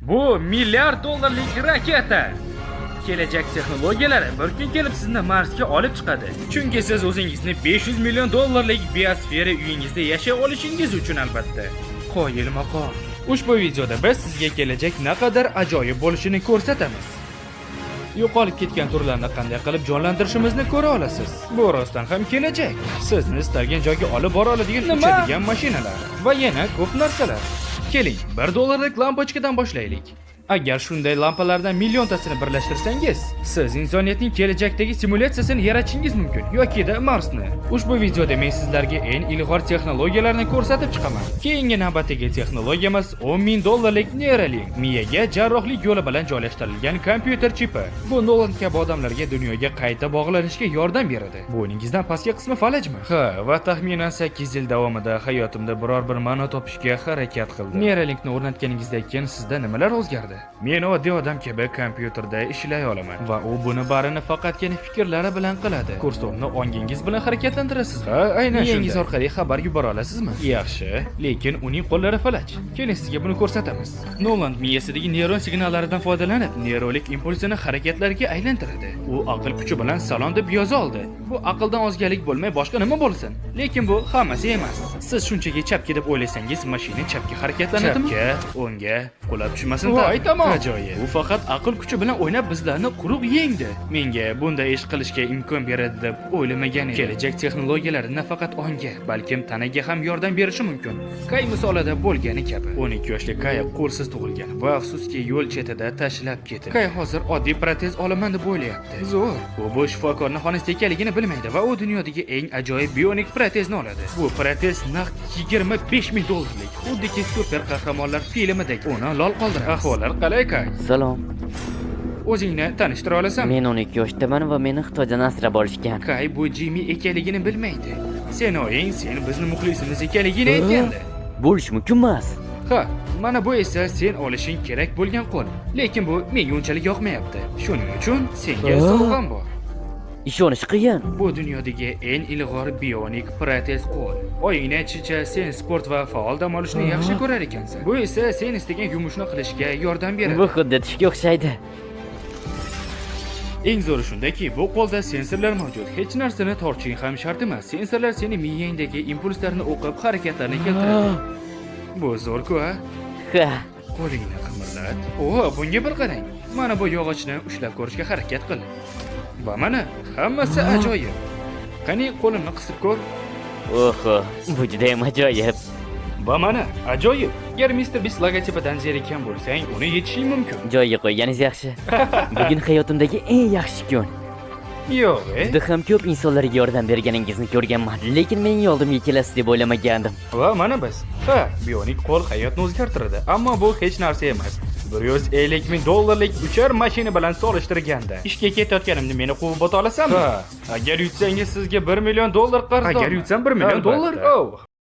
Bu milliard dollarlik raketa. Kelajak texnologiyalari bir kun kelib sizni Marsga olib chiqadi. Chunki siz o'zingizni 500 million dollarlik biosfera uyingizda yashay olishingiz uchun, albatta. Qoyil maqom. Ushbu videoda biz sizga kelajak naqadar ajoyib bo'lishini ko'rsatamiz. Yo'qolib ketgan turlarni qanday qilib jonlantirishimizni ko'ra olasiz. Bu rostdan ham kelajak. Sizni istalgan joyga olib bora oladigan uchadigan mashinalar va yana ko'p narsalar. Keling, 1 dollarlik lampochkadan boshlaylik. Agar shunday lampalardan milliontasini birlashtirsangiz, siz insoniyatning kelajakdagi simulyatsiyasini yaratishingiz mumkin yokida Marsni. Ushbu videoda men sizlarga eng ilg'or texnologiyalarni ko'rsatib chiqaman. Keyingi navbatdagi texnologiyamiz 10 ming dollarlik Neuralink. Miyaga jarrohlik yo'li bilan joylashtirilgan kompyuter chipi. Bu Nolan kabi odamlarga dunyoga qayta bog'lanishga yordam beradi. Bo'yningizdan pastki qismi falajmi? Ha, va taxminan 8 yil davomida hayotimda biror bir ma'no topishga harakat qildim. Neuralinkni o'rnatganingizdan keyin sizda nimalar o'zgardi? Men oddiy odam kabi kompyuterda ishlay olaman va u buni barini faqatgina fikrlari bilan qiladi. Kursorni ongingiz bilan harakatlantirasiz. Ha, aynan shunday. Miyangiz orqali xabar yubora olasizmi? Yaxshi, lekin uning qo'llari falaj. Keling, sizga buni ko'rsatamiz. Nolan miyasidagi neyron signallaridan foydalanib, neyrolik impulsini harakatlarga aylantiradi. U aql kuchi bilan "salom" deb yoza oldi. Bu aqldan ozganlik bo'lmay boshqa nima bo'lsin? Lekin bu hammasi emas. Siz shunchaki chapga deb o'ylasangiz, mashina chapga harakatlanadimi? Chapga, o'ngga, qulab tushmasin. Voy, tamom. Ajoyib. U faqat aql kuchi bilan o'ynab, bizlarni quruq yengdi. Menga bunday ish qilishga imkon beradi deb o'ylamagan edim. Kelajak texnologiyalari nafaqat ongga, balkim tanaga ham yordam berishi mumkin. Kay misolida bo'lgani kabi. 12 yoshli Kay qo'lsiz tug'ilgan va, afsuski, yo'l chetida tashlab ketilgan. Kay hozir oddiy protez olaman deb o'ylayapti. Zo'r. U bu shifokorni xonasida ekanligini bilmaydi va u dunyodagi eng ajoyib bionik protezni oladi. Bu protez naqd 25 ming dollarlik. Xuddiki super qahramonlar filmidek. Uni lol qoldiradi. Ahvollar qalay, Kay? Salom. O'zingni tanishtira olasanmi? Men 12 yoshdaman va meni Xitoydan asrab olishgan. Kay bu Jimmy ekanligini bilmaydi. Sen oying sen bizni muxlisimiz ekanligini aytgandi. Bo'lishi mumkin emas. Ha, mana bu esa sen olishing kerak bo'lgan qo'l. Lekin bu menga unchalik yoqmayapti. Shuning uchun senga sovg'am bor. Ishonish qiyin. Bu dunyodagi eng ilg'or bionik protez qo'l. Oyingni aytishicha, sen sport va faol dam olishni yaxshi ko'rar ekansan. Bu esa sen istagan yumushni qilishga yordam beradi. Bu xuddi tushga o'xshaydi. Eng zo'ri shundaki, bu qo'lda sensorlar mavjud. Hech narsani tortishing ham shart emas. Sensorlar seni miyangdagi impulslarni o'qib, harakatlarni keltiradi. Bu zo'r-ku, a? Ha. Qo'lingni qimirlat. O, bunga bir qarang. Mana bu yog'ochni ushlab ko'rishga harakat qil. Va mana, hammasi ajoyib. Qani, qo'limni qisib ko'r. Oho, bu juda ham ajoyib. Va mana, ajoyib. Agar Mr. Beast logotipidan zerikkan bo'lsang, uni yechishing mumkin. Joyiga qo'yganingiz yaxshi. Bugun hayotimdagi eng yaxshi kun. Yo'q, e? Juda ham ko'p insonlarga yordam berganingizni ko'rganman, lekin mening oldimga kelasiz deb o'ylamagandim. Va mana biz. Ha, bionik qo'l hayotni o'zgartiradi, ammo bu hech narsa emas. 150 ming dollarlik uchar mashina bilan solishtirganda. Ishga ketayotganimda meni quvib o'ta olasanmi? Ha, agar yutsangiz, sizga 1 million dollar qarzdorman. Agar yutsam, 1 million dollar? Oh.